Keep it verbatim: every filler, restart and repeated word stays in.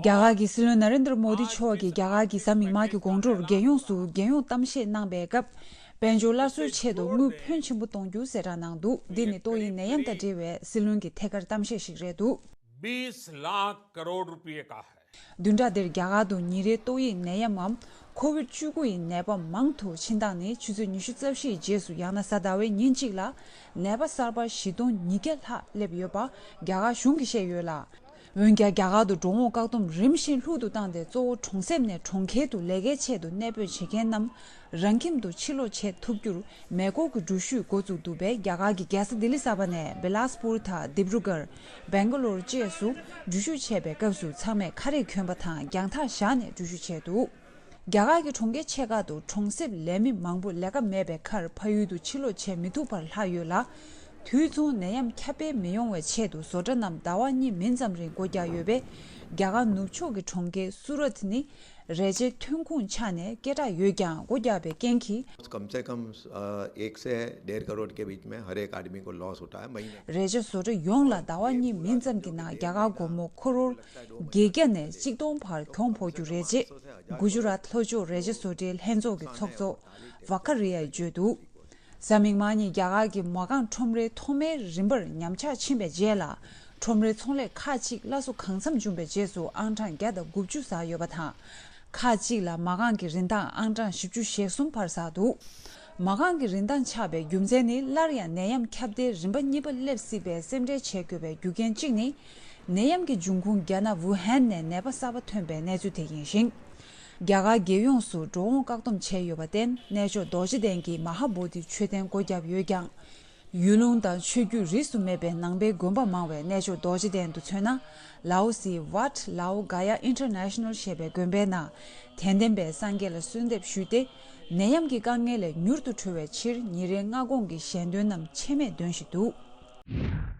རྒྱ་གར་གྱི་སྲིད་བློན་ན་རེན་དྲ་མོ་དི་མཆོག་གིས་རྒྱ་གར་གྱི་གཟའ་མིག་དམར་གྱི་དགོང་དྲོར་རྒྱལ་ཡོངས་སུ་རྒྱལ་ཡོངས་གཏམ་བཤད་གནང་པའི་སྐབས། དཔལ་འབྱོར་སླར་གསོའི་ཆེད་དུ་དངུལ་ཕོན་ཆེན་པོ་གཏོང་རྒྱུ་གསལ་བསྒྲགས་གནང་འདུག་འདི་ནི་ཏོག་དབྱིབས་ནད་ཡམས་དང་འབྲེལ་བའི་སྲིད་བློན་གྱི་ཐད་ཀར་གཏམ་བཤད་ཞིག་རེད་འདུག། बीस लाख करोड़ रुपए का है। བདུན་ཕྲག་འདིར་རྒྱ་གར་དུ་ཉིན་རེའི་ཏོག་དབྱིབས་ནད་ཡམས་འམ་ཁོ་ཝིད་བཅུ་དགུ་ཡི་ནད་པ་མང་དུ་ཕྱིན་སྟངས་ནི་ཆུ་ཚོད་ཉི་ཤུ་རྩ་བཞིའི་རྗེས་སུ་ཡང་ན་གཟའ་ཟླ་བའི་ཉིན་གཅིག་ལ་ནད་པ་གསར་པ་བཞི་སྟོང་ཉིས་བརྒྱ་ལྷག་སླེབས་ཡོད་པ་རྒྱ་གར་གཞུང་གིས་བཤད་ཡོད་ལ། འོན་ཀྱང་རྒྱ་གར་དུ་འགྲོ་འོང་བཀག་སྡོམ་རིམ་བཞིན་ལྷུག་ཏུ་བཏང་སྟེ། གཙོ་བོ་གྲོང་གསེབ་ནས་གྲོང་ཁྱེར་དུ་ལས་ཀའི་ཆེད་དུ་གནས་སྤོས་བྱེད་མཁན་རྣམས་རང་ཁྱིམ་དུ་ཕྱིར་ལོག་བྱེད་ཐུབ་རྒྱུར་མེ་འཁོར་གྱི་འགྲུལ་བཞུད་འགོ་བཙུགས་འདུག་པས། རྒྱ་གར་གྱི་རྒྱལ་ས་ལྡི་ལི་གསར་པ་ནས་བི་ལཱས་པུར་དང་དིབ་རུ་གར། སྦེང་ག་ལོར་བཅས་སུ་འགྲུལ་བཞུད་བྱས་པའི་སྐབས་སུ་ཚང་མས་ཁ་རས་གྱོན་པ་དང་རྒྱང་ཐག་བཞག་ནས་འགྲུལ་བཞུད་བྱས་འདུག། རྒྱ་གར་གྱི་གྲོང་ཁྱེར་ཆེ་ཁག་ཏུ་གྲོང་གསེབ་ལས་མི་མང་པོ་ལས་ཀ་མེད་པའི་ཁར་ཕ་ཡུལ་དུ་ཕྱིར་ལོག་བྱེད་མི་ཐུབ་པར་ལྷག་ཡོད་ལ། དུས་མཚུངས་ནད་ཡམས་ཁྱབ་སྤེལ་མི་ཡོང་བའི་ཆེད་དུ་བཟོ་གྲྭ་རྣམས་ཟླ་བ་གཉིས་མིན་ཙམ་རིང་སྒོ་རྒྱག་ཡོད་པས། རྒྱ་གར་ནུབ་ཕྱོགས་ཀྱི་གྲོང་ཁྱེར་སུ་རཏ་ནི་རས་ཆའི་ཐོན་ཁུངས་ཆ་ནས་སྐད་གྲགས་ཡོད་ཀྱང་སྒོ་རྒྱག་པའི་རྐྱེན་གྱིས། कम से कम एक से डेढ़ करोड़ के बीच में हर एक आदमी को लॉस उठा है महीने རས་ཆ་བཟོ་གྲྭ་ཡོངས་ལ་ཟླ་བ་གཉིས་མིན་ཙམ་གྱི་ནང་རྒྱ་གར་སྒོར་མོ་ཁོ་རོར་བརྒྱད་བརྒྱ་ནས་གཅིག་སྟོང་བར་གྱོང་ཕོག་རྒྱུ་རེད། ཅེས་གུ་ཇུ་རཱཏ་ལྷོ་ཕྱོགས་རས་ཆ་བཟོ་གྲྭའི་ལྷན་ཚོགས་ཀྱི་ཚོགས་གཙོ་ཝ་ཀ་རི་ཡ་ཡིས་བརྗོད་འདུག། གཟའ་མིག་དམར་ཉིན་རྒྱ་གར་གྱི་མ་རྐང་ཁྲོམ་རའི་ཐོག་མའི་རིན་པར་ཉམས་ཆག་ཕྱིན་པའི་རྗེས་ལ། ཁྲོམ་རའི་ཚོང་ལས་ཁག་ཅིག་སླར་གསོ་གང་འཚམ་བྱུང་བའི་རྗེས་སུ་ཨང་གྲངས་བརྒྱ་དང་དགུ་བཅུ་ཟག་ཡོད་པ་དང་། ཁག་ཅིག་ལ་མ་རྐང་གི་རིན་ཐང་ཨང་གྲངས་བཞི་བཅུ་ཞེ་གསུམ་བར་ཟག་འདུག། མ་རྐང་གི་རིན་ཐང་ཆག་པའི་རྒྱུ་མཚན་ནི་སླར་ཡང་ནད་ཡམས་ཁྱབ་གདལ་རིམ་པ་གཉིས་པ་སླེབས་སྲིད་པའི་སེམས་ཁྲལ་བྱེད་དགོས་པའི་རྒྱུ་རྐྱེན་གཅིག་ནི། ནད་ཡམས་ཀྱི་འབྱུང་ཁུངས་རྒྱ་ནག་ཝུ་ཧན་ནས་ནད་པ་གསར་པ་ཐོན་པའི་གནས་ཚུལ་དེ་ཡིན་ཞིང་། རྒྱ་གར་རྒྱལ་ཡོངས་སུ་འགྲོ་འོང་བཀག་སྡོམ་བྱས་ཡོད་པར་བརྟེན། གནས་མཆོག་རྡོ་རྗེ་གདན་གྱི་མ་ཧཱ་བོ་དྷི་མཆོད་རྟེན་སྒོ་བརྒྱབ་ཡོད་ཀྱང་། ཡུལ་ལུང་དང་ཆོས་བརྒྱུད་རིས་སུ་མེད་པའི་ནང་པའི་དགོན་པ་མང་བས་གནས་མཆོག་རྡོ་རྗེ་གདན་དུ་མཚོན་ན། ལའོ་སིའི་Wat Lao Gaya International ཞེས་པའི་དགོན་པའི་ནང་། དད་ལྡན་པས་སངས་རྒྱས་ལ་གསོལ་འདེབས་ཞུས་ཏེ། ནད་ཡམས་ཀྱི་དཀའ་ངལ་ལས་མྱུར་དུ་གྲོལ་བའི་ཕྱིར་ཉིན་རེའི་སྔ་དགོང་གི་ཞལ་འདོན་རྣམས་ཆད་མེད་འདོན་བཞིན་འདུག།